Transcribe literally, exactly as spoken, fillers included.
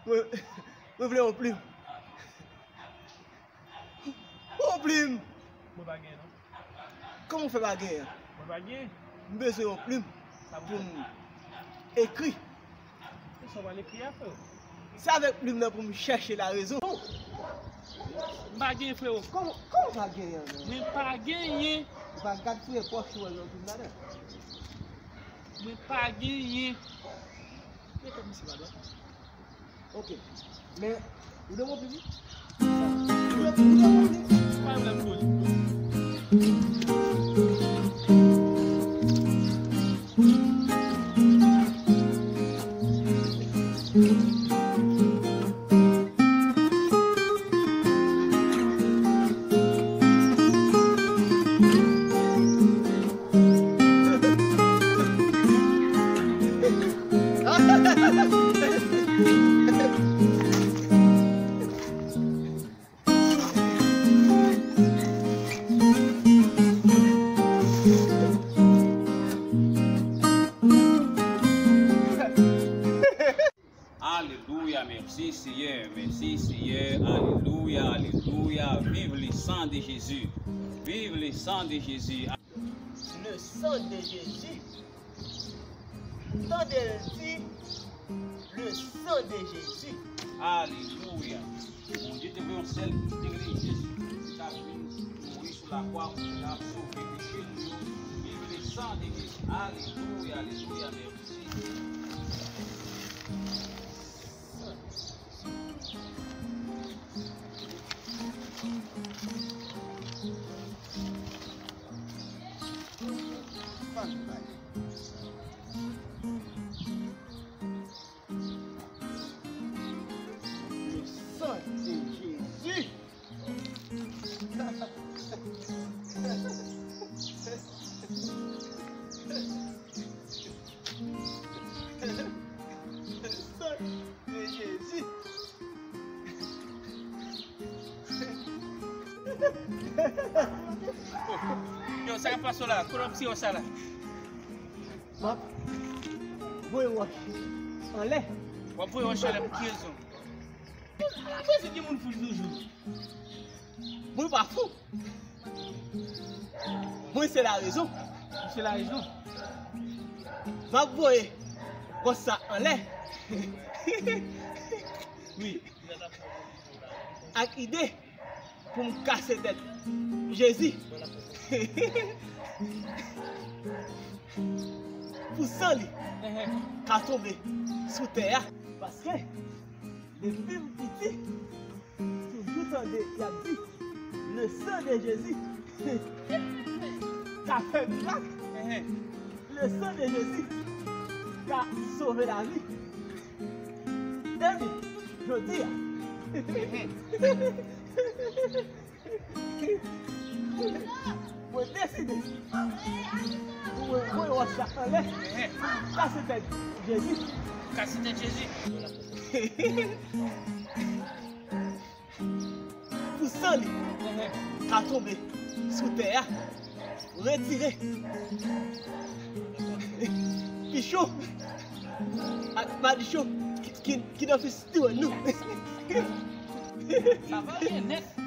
Mwen, mwen vle yon plim. Yon plim! Mwen pa gen, non. Kòman w fè pa gen? Mwen pa gen. M bezwen yon plim pou m ekri. Sa w pral ekri a, freo? Se avèk plim nan pou m chèche larezon. M pa gen, freo. Kòman, kòman w pa genyen, non? Mwen pa genyen. Ou pa gad fouye pòch ou wè yon plim ladan? Mwen pa genyen. Men kòm si pa dwat. Ok. Men, ou de mwen plim? Ou de, ou de mwen plim? Pa pwoblèm pou li. Alelouya, mèsi Seyè, mèsi Seyè, alelouya, alelouya, viv le sang de Jésus, viv le sang de Jésus. Le sang de Jésus. Tande l di, le sang de Jésus. Alelouya. Bondye te voye yon sèl pitit li, Jezi, ki ta vin mouri sou lakwa pou l ta sove peche nou yo. Viv le sang de Jésus. Alelouya, alelouya, mèsi. Le sang de Jésus. Le sang de Jésus. Yo, sa k ap pase w la? Kote w ap tire w sa la? M ap voye wòch anlè. W ap voye wòch anlè pou ki rezon? Akoz gen moun fou toujou. Mwen pa fou. Mwen se larezon. Ou se larezon. M ap voye wòch sa anlè. Wi. Ak ide pou m kase tèt Jezi. Pou san li ka tonbe sou tè a. Paske depi m piti, toujou tande y ap di, le sang de Jésus ka fè mirak. Le sang de Jésus ka sove lavi. Epi, jodi a, mwen deside pou mwen voye wòch la anlè, kase tèt Jezi. Kase tèt Jezi. Pou san li ka tonbe sou tè a, retire pichon ak madichon ki, ki, ki nan fis tiwèn nou. Sa va byen nèt.